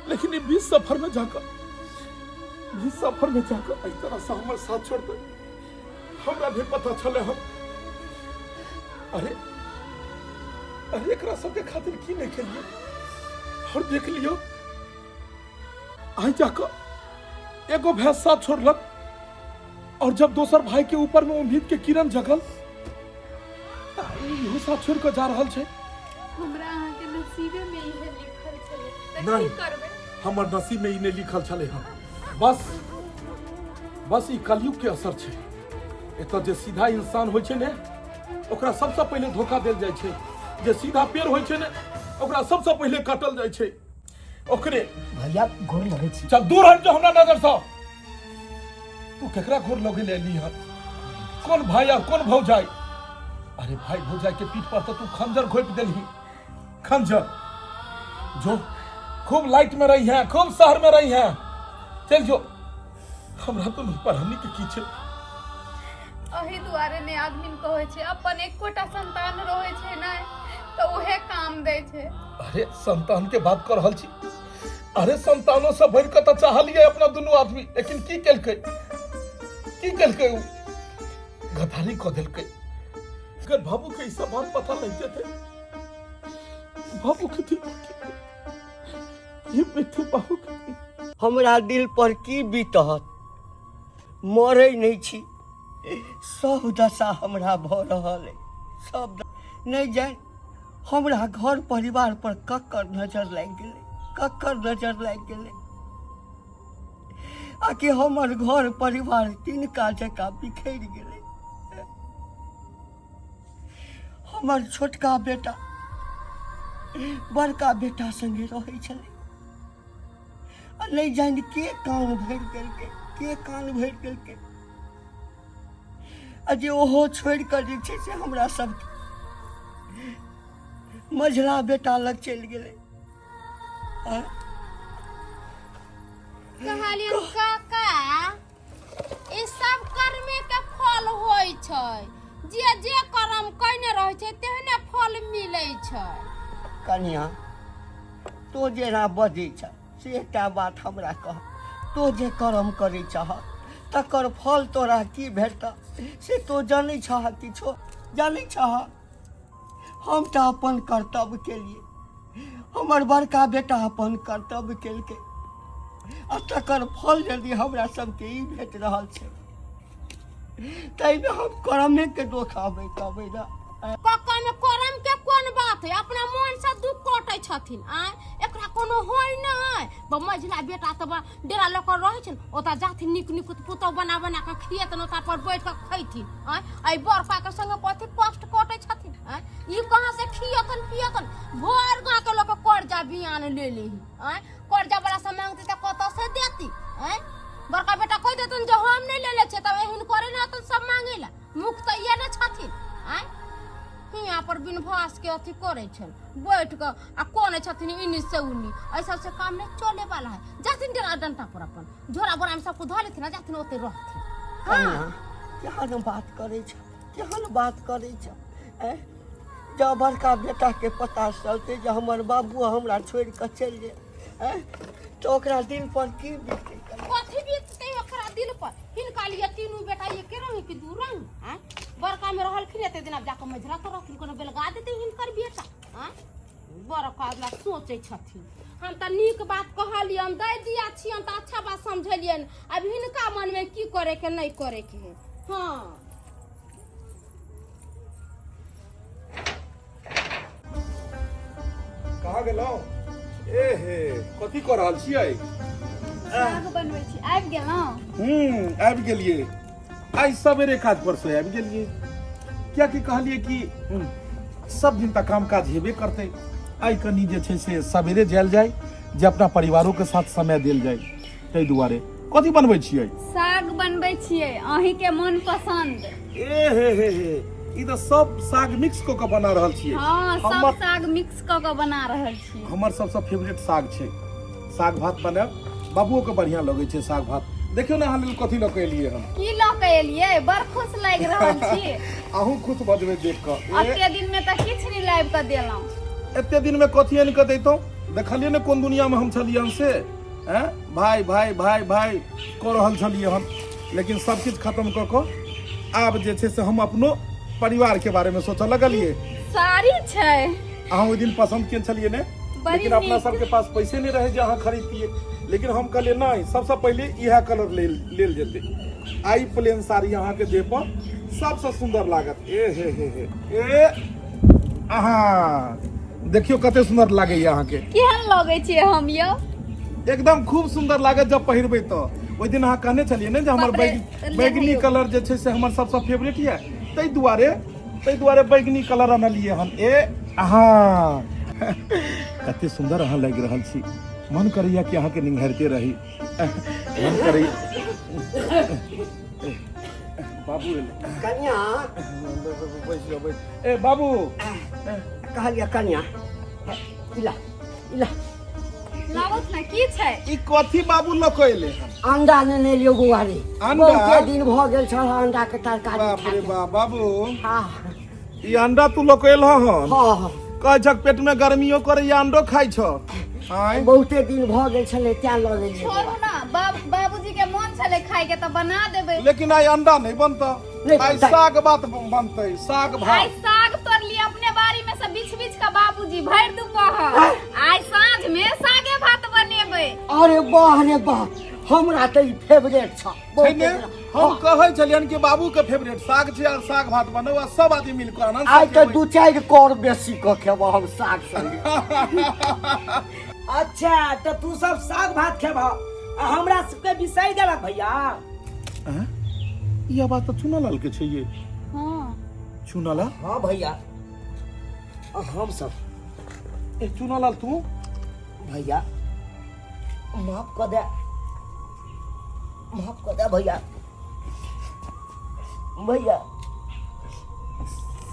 लेकिन ई बीच सफर में जाकर, बीच सफर में जाकर एहि तरह से हमर साथ छोड़ दे, हमरा भी पता छले हम। अरे अरे एकरा सबके खातिर की नहीं केलिए, और देख लियो आइ जाकर एगो भैंस साथ छोड़लक, और जब दोसर भाई के ऊपर में उम्मीद के किरण जगल त इहो साथ छोड़ के जा रहल छै। हमरा अहाँके नसीबे में इहे लिखल छलै तऽ नहीं। की करबै? हमर नसीब में ई नहि लिखल छलै हँ, बस बस ई कलयुग के असर छै। एतऽ जे सीधा इंसान होइ छै ने ओकरा सबसँ पहिले धोखा देल जाइ छै, जे सीधा पेड़ होइ छै ने ओकरा सबसँ पहिले काटल जाइ छै ओकरे। भैया गोर लगै छी। चल दूर हट जो हमरा नजर सँ। तू केकरा गोर लगे ले ली हन? कोन भाई और कोन भौजाई? अरे भाई भौजाई के पीठ पर तो तू खंजर घोप देलही, खंजर। जो खूब लाइट में रही है, खूब शहर में रही है, चल जो। हमरा तो नहीं पढ़ानी के की छै। एहि दुआरे ने आदमी कहै छै अपन एकोटा संतान रहै छै ने तऽ उहे काम दै छै। अरे संतान के बात कर रहल छी, अरे संतानों से बढ़ि कऽ तऽ चाहलियै अपना दुनू आदमी, लेकिन की केलकै, की केलकै उ? गद्दारी कऽ देलकै। अगर बाबू के ई सब बात पता लग जेतै, बाबू के दिल पर की ये बीततै बाबू के दिल। हमरा दिल पर की बीतत, मरै नहि छी, सब दशा हमरा भऽ रहल अइ, सब नहि जानि हमरा घर परिवार पर ककर नजर लागि गेलै, ककर नजर लागि गेलै, आकि हमर घर परिवार तिनका जकाँ बिखरि गेलै। हमर छोटका बेटा बड़का बेटा संगे रहै छलै, आ नहि जानि के कान भरि देलकै, के कान भरि देलकै, आ जे ओहो छोड़ि कऽ जे छै से हमरा सबके मझला बेटा लग चलि गेलै। आँय? कहलियन काका, ई सब कर्मे के फल होइ छै, जे जे कर्म कयने रहै छै तेहने फल मिलै छै। कनिया, तो जेना बजै छ से एकटा बात हमरा कह, तो जे कर्म करै छह तकर फल तोरा की भेटत से तो जानै छह? किछो जानै छह? हम तऽ अपन कर्तव्य केलिए, हमर बड़का बेटा अपन कर्तव्य केलकै, आ तकर फल यदि हमरा सबके ई भेट रहल छै ताहिमे हम कर्मेके दोख आबै कहबै ने। कक्का में करम के कोन बात है, अपना मन से दुख कटै छथिन। आय एकरा कोनो होय नै, मझिला बेटा तऽ डेरा लऽ कऽ रहै छनि, ओतऽ जाथिन नीक नीक पुतहु बना बना कऽ खिएतनि, ओतऽ पर बैठ कऽ खैथिन। आँय एहि बड़का के संगे कथी कष्ट कटै छथिन? आँय ई कहाँ से खियतन पियतन? भरि गाँव के लोक कर्जा बियान ले लेही। आँय कर्जा वाला से मांगती तऽ कतऽ से देती? आँय बड़का बेटा कहि देतन जे हम नहि लेले छियै, तब एहन करे ने हतन सब मांगे ला, मुख तऽ इएह ने छथिन। आँय हियाँ पर बिन भास के अथी करै छन बैठ कऽ आ कोने छथिन इन्नी से उन्नी। एहि सबसे काम नहीं चले वाला है। जाथिन डेरा डंटा पर अपन झोरा बोरा में सबको धऽ लेथिन आ जाथिन ओते रहथिन। हाँ, केहन बात करै छ, केहन बात करै छ। ऐं, जब बड़का बेटा के पता चलते जे हमर बाबू हमरा छोड़ि कऽ चलि गेल, ऐं, तऽ ओकरा दिल पर की बीतै? कथी बीततै ओकरा दिल पर? हिनका लिए तीनू बेटा एके रंग कि दू रंग? आँय, बड़का में रहलखिन एते दिन, आब जाकऽ मझिला तऽ रहथिन, कोनो बेलगा देतै हिनकर बेटा? आँय, बड़का ला सोचै छथिन। हम तऽ नीक बात कहलियनि, दै दिया छियनि तऽ अच्छा बात समझेलियनि। आब हिनका मनमे की करे के नहीं करे के है। हाँ, कहाँ गेलहुँ? ए हे, कथी कऽ रहल छियै? साग बनबै छी। आबि गेलहुँ? हूँ, आबि गेलियै। आइ सवेरे काज पर से आबि गेलियै, कियाकि कहलियै कि सब दिन तऽ काम काज हेबे करतै, आइ कनि जे छै से सवेरे जायल जाय जे अपना परिवारों के साथ समय देल जाय, ताहि दुआरे। कथी बनबै छियै? साग बनबै छियै, अहीं के मन पसंद। ए हे हे हे, ई तऽ सब साग मिक्स कऽ के बना रहल छियै। हाँ, सब साग मिक्स कऽ के बना रहल छी। हमर सबसँ फेवरेट साग छै। साग भात बनायब, बाबुओ के बढ़िया लगै छै साग भात। देखियौ ने, अहाँ लेल कथी लऽ के एलियै हम। की लऽ के एलियै? बड़ खुश लागि रहल छी। अहूँ खुश भऽ जेबै देख कऽ। एते दिन में तऽ किछु नहि लाबि कऽ देलहुँ। एते दिन में कथी आनि कऽ दैतहुँ? देखलियै ने कोन दुनिया में हम छलियै हन से। हैं, भाय भाय भाय भाय कऽ रहल छलियै हन, लेकिन सब किछु खत्म कऽ कऽ आब जे छै से हम अपनो परिवार के बारे में सोचऽ लगलियै। साड़ी छै। अहाँ ओहि दिन पसंद केने छलियै ने? बड़ी लेकिन अपना नीक। सबके पास पैसे नहि रहै जे अहाँ खरीदतियै, लेकिन हम कहलियै नहि, सबसँ पहिले इएह कलर लेल लेल जेतै। आई प्लेन साड़ी अहाँके देह पर सबसँ सुन्दर लागत। ए हे हे हे ए, अहाँ देखियौ कते सुन्दर लागैया अहाँके। केहन लगै छियै हम यौ? एकदम खूब सुन्दर लागत जब पहिरबै तऽ। ओहि दिन अहाँ कहने छलियै ने जे हमर बाप रे, बैगनी लेहैयो। कलर जे छै से हमर सबसँ फेवरेट यऽ, ताहि दुआरे बैगनी कलर अनलियै हन। ए अहाँ कते सुन्दर अहाँ लागि रहल छी। मन करैया कि अहाँके निंघारिते रही। मन करैया। बाबू एलै। कनिया। बैस जाओ, बैस। ए बाबू। कहलियै कनिया, इला इला। लाबत ने, की छै? ई कथी बाबू लऽ कऽ एलै हन? अंडा नेने लियौ बौआ रे। अंडा? बहुते दिन भऽ गेल छल अंडा के तरकारी। बाप रे बाप, बाबू। हाँ। ई अंडा तू लऽ कऽ एलह हन? हाँ। कहै छक पेट में गर्मियो करैया, अंडो खाइ छ? आँय? बहुते दिन भऽ गेल छलै, तें लऽ लेलियै। छोड़ू ना, बाबूजी के मोन छलै खाय के तऽ बना देबै। लेकिन आइ अंडा नहीं बनता। नहीं आइ बनतै। साग भात बनतै, साग आइ भात। साग तोड़लियै अपने बाड़ी में से बिछ बिछ के बाबूजी, भरि दुपहर आइ साँझ में सागे भात बनेबै। अरे वाह रे वाह, हमरा तऽ ई फेवरेट छ। छै ने? हम कहै छलियन कि बाबू के फेवरेट साग छै और साग भात बनौ आ सब आदमी मिल कऽ आनंद से आइ तऽ खेबै। दू चारि कौर बेसी कऽ खेबो हम साग संगे। अच्छा, तऽ तू सब साग भात खेबह आ हमरा सबके बिसरि गेलक भैया? आँय? ई आवाज तऽ चुनालाल के छै ये। हाँ। चुनालाल? हाँ भैया, हम सब। ए चुनालाल, तू? भैया, माफ कऽ दे, माफ कऽ दे भैया। भैया,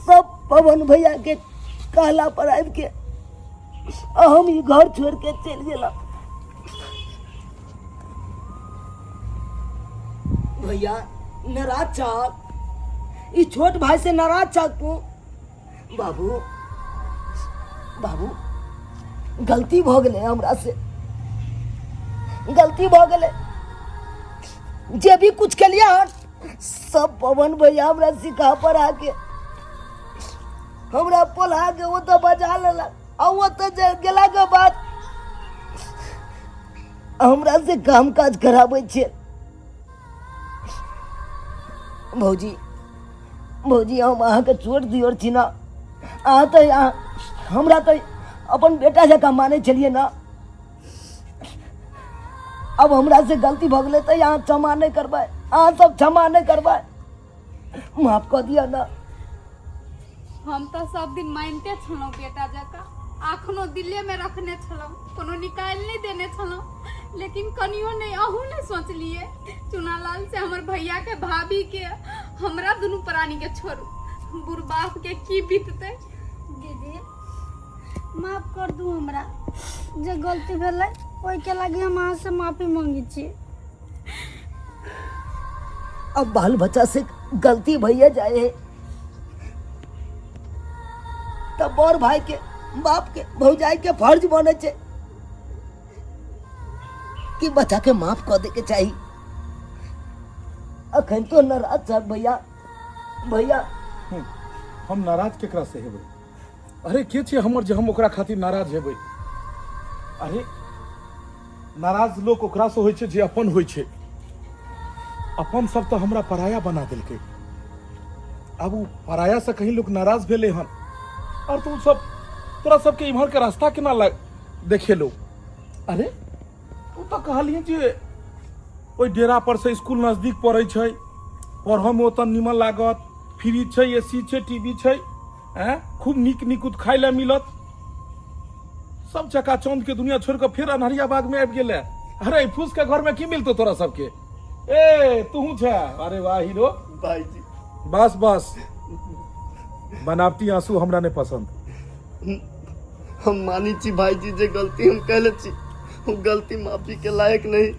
सब पवन भैया के कहला पर आबि के आ हम ई घर छोड़ के चलि गेला। भैया, नाराज छह? ई छोट भाई से नाराज छह तू? बाबू, बाबू, गलती भऽ गेलै हमरा से, गलती भऽ गेलै। जे भी कुछ केलियै हन, सब पवन भैया हमरा सिखा पढ़ा के, हमरा पोला के ओतऽ बजा लेलक आ ओतऽ गेलाके बाद हमरा से काम काज कराबै छै। भौजी, भौजी, हम अहाँके छोट दियोर छी ने। अहाँ तऽ हमरा तऽ अपन बेटा जकाँ मानै छलियै ने। अब हमरा से गलती भऽ गेलै तऽ अहाँ क्षमा नहि करबै? अहाँ सब क्षमा नहि करबै? माफ कऽ दिअ ने। हम तऽ सब दिन मानिते छलहुँ बेटा जकाँ, अखनो दिले में रखने छलहुँ, कोनो निकालि नहि देने छलहुँ, लेकिन कनियो नहि अहूँ नहि सोचलियै चुनालाल से हमर भैया के भाभी के। हमरा दुनू प्राणी के छोड़ू, बुढ़ बाप के की बीततै। दीदी माफ कर दू हमरा, जे गलती भेलै ओहिके लागि हम अहाँ से माफी मांगै छी। अब बाल बच्चा से गलती भैया जाए है तब बड़ भाई के बाप के भौजाई के फर्ज बने छे कि बच्चा के माफ कर दे के चाहिए। अखन तो नाराज छ भैया। भैया हम नाराज केकरा से हेबै? अरे के छै हमर जे हम ओकरा खातिर नाराज हेबै? अरे नाराज लोक ओकरा से होइ छै जे अपन होइ छै। अपन सब तऽ हमरा पराया बना देलकै। आब ओ पराया से कहीं लोक नाराज भेलै हन और तू सब तोरा सबके इम्हर के रास्ता केना देखेलो? अरे तू तऽ कहलियै जे ओहि डेरा पर से स्कूल नजदीक पड़ै छै, पढ़ऽमे ओतऽ नीमन लागत, फ्रिज छै, ए सी छै, टीवी छै, आँय खूब नीक नीक खाय लए मिलत। सब चकाचौंध के दुनिया छोड़ कऽ फेर अन्हरिया बाग में आबि गेलै। अरे फूस के घर में की मिलतो तोरा सबके? ए तूहू छै। अरे वाह हीरो भाईजी। बस बस, बनावटी आंसू हमरा नहीं पसंद। हम मानी छी भाईजी जे गलती हम कैले छी वो गलती माफी के लायक नहीं,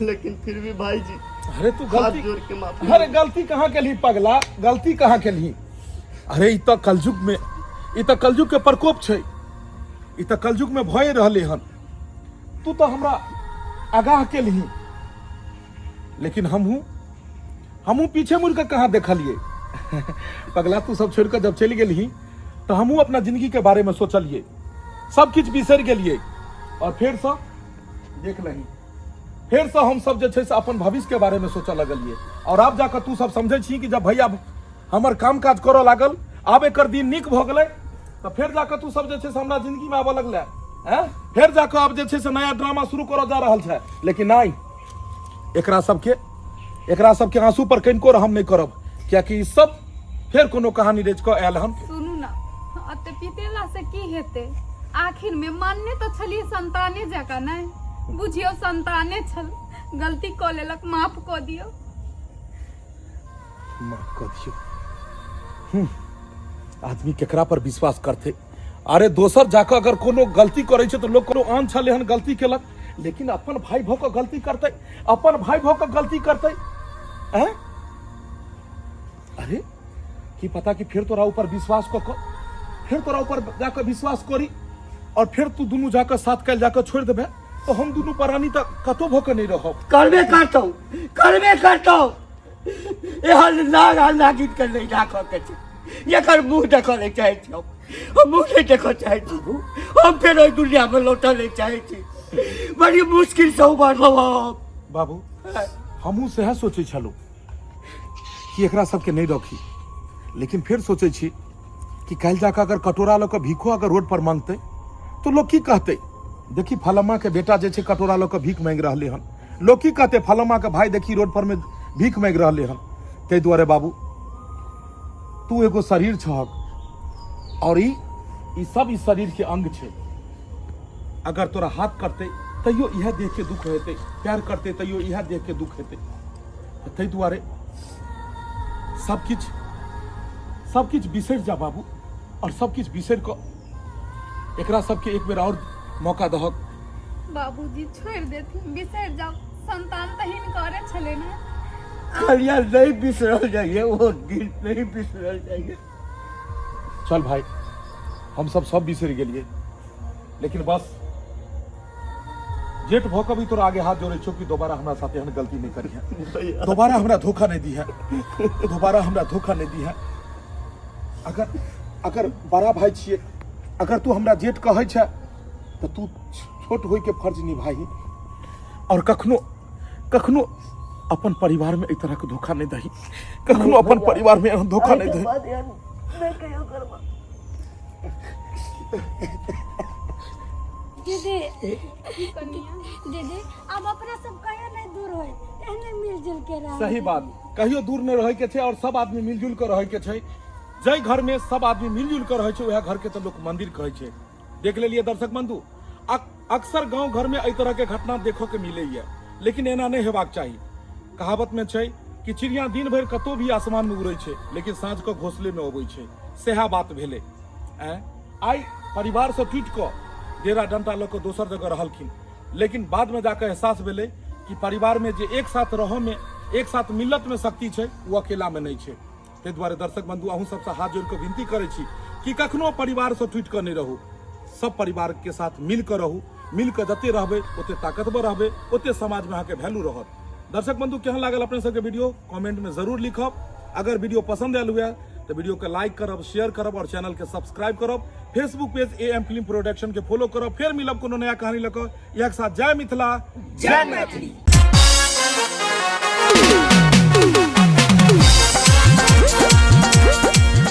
लेकिन फिर भी भाईजी अरे तू हाथ गलती जोड़ के माफी। अरे गलती कहाँ केलही पगला, गलती कहाँ केलही? अरे ई तऽ कलयुग में, ई तऽ कलयुग के प्रकोप छै, ई तऽ कलयुग में भए रहले हन। तू तऽ हमरा आगाह केलही, लेकिन हमहूँ पीछे मुड़ कऽ कहाँ देखलिए पगला। तू सब छोड़ कऽ जब चलि गेलही तऽ हमहूँ अपना जिंदगी के बारे में सोचलिए, सब किछु बिसरि गेलिए और फेरसँ देख लही, फेरसँ हम सब जे छै से अपन भविष्य के बारे में सोचऽ लगलिए। और आब जाकऽ तू सब समझै छी कि जब भैया हमर काम काज करऽ लागल, आब एकर दिन नीक भऽ गेलै, तऽ फेर जाकऽ तू सब जे छै से हमरा जिंदगी में आबऽ लगलै। हैं फेर जाकऽ आब जे छै से नया ड्रामा शुरू करऽ जा रहल छै। लेकिन नहि, एकरा सबके आंसू पर कनिको रहम नहि करब, कियाकि ई सब फेर कोनो कहानी रचि कऽ आयल हन। सुनू ना, अते पितेला से की हेतै? आखिर में मानने तऽ छलियै संताने जकाँ, नहि बुझियौ संताने छल, गलती कऽ लेलक, माफ कऽ दियौ। माफ कऽ दियौ। आदमी केकरा पर विश्वास करते? अरे दोसर जाकऽ अगर कोनो गलती करै छै तऽ लोक कोनो आन छलै हन गलती केलक, लेकिन अपन भाई भऽ कऽ गलती करतै, अपन भाई भऽ कऽ गलती करतै? हैं अरे की पता कि फेर तोरा ऊपर विश्वास कऽ कऽ फेर तोरा ऊपर जाकऽ विश्वास करी और फेर तू दुनू जाकऽ साथ काल्हि जाकऽ छोड़ि देबै, तऽ हम दुनू प्राणी तऽ कतौ भऽ कऽ नहि रहब। करबे करतौ, करबे करतौ। एहन नाग आ नागिन के नहीं राखऽ के छै। एकर मुँह देखऽ नहीं चाहै छी हम, हम मुँह नहीं देखऽ चाहै छी। हम फेर ओहि दुनिया में लौटऽ नहीं चाहै छी। बड़ी मुश्किल से उबरलहुँ हम। बाबू हमहूँ सएह सोचै छलहुँ कि एकरा सबके नहि रखी, लेकिन फेर सोचै छी कि काल्हि जाकऽ अगर कटोरा लऽ कऽ भीखो अगर रोड पर मांगतै तऽ लोक की कहतै? देखी फलम्मा के बेटा जे छै कटोरा लऽ कऽ भीख मांगि रहलै हन। लोक की कहतै? फलम्मा के भाई देखी रोड पर में भीख मांगि रहलै हन। ताहि दुआरे बाबू तू एगो शरीर छहक और ई सब ई शरीर के अंग छै। अगर तोरा हाथ करतै तैयो इएह देख के दुख हेतै, पैर करतै तैयो इएह देख के दुख हेतै। ताहि दुआरे सब किछु बिसरि जा बाबू, और सब किछु बिसरि कऽ एकरा सबके एक बेर और मौका दहक। बाबूजी छोड़ि देथिन, बिसरि जाउ, संतान तऽ हिनकरे छलै ने। कलिया नहीं बिसरल जाइए, वो दिन नहीं बिसरल जाइए। चल भाई, हम सब सब बिसरि गेलिए, लेकिन बस जेठ भऽ कऽ भी तोरा आगे हाथ जोड़ै छौ कि दोबारा हमरा साथे एहन गलती नहि करिहे, दोबारा हमरा धोखा नहि दिहे, दोबारा हमरा धोखा नहि दिहे। अगर अगर बड़ा भाई छियै, अगर तू हमरा जेठ कहै छै तऽ तू छोट होइके फर्ज निभाही और कखनो कखनो अपन परिवार में एहि तरह के धोखा नहीं दही, कखनो अपन परिवार में एहन धोखा नहीं दही। बाद एहन नहि कहियो करबा। दीदी, दीदी अब अपना सब कहियो नहीं दूर होए, एहने मिलजुल के रह। सही बात, कहियो दूर नहीं रहे के छै और सब आदमी मिलजुल के रहे के छै। जाहि घर में सब आदमी मिलजुल के रहे छै वएह घर के तऽ लोक मंदिर कहै छै। देख लेलिए दर्शक बंधु, अक्सर गांव घर में एहि तरह के घटना देखो के मिलैया, लेकिन एना नहीं हेबाक चाही। कहावत में छै कि चिड़िया दिन भरि कतौ भी आसमान में उड़ै छै, लेकिन साँझ कऽ घोंसले में अबै छै। सएह बात भेलै। आँय, आइ परिवार से टूटि कऽ डेरा डंटा लऽ कऽ दोसर जगह रहलखिन, लेकिन बाद में जाकऽ एहसास भेलै कि परिवार में जे एक साथ रहऽ में, एक साथ मिलत में शक्ति छै, ओ अकेला में नहि छै। ताहि दुआरे दर्शक बंधु, अहूँ सबसँ हाथ जोड़ि कऽ विनती करै छी कि कखनो परिवारसँ टूटि कऽ नहि रहू, सब परिवार के साथ मिल कऽ रहू। मिल कऽ जते रहबै ओते ताकतवर रहबै, ओते समाज में अहाँके वैल्यू रहत। दर्शक बंधु, केहन लागल अपने सबके वीडियो कमेंट में जरूर लिखब। अगर वीडियो पसंद आयल हुए तो वीडियो के लाइक करब, शेयर करब और चैनल के सब्सक्राइब करब। Facebook page A M film production के फॉलो करब। फेर मिलब कोनो नया कहानी लऽ कऽ। इएह के साथ जय मिथिला, जय मैथिली।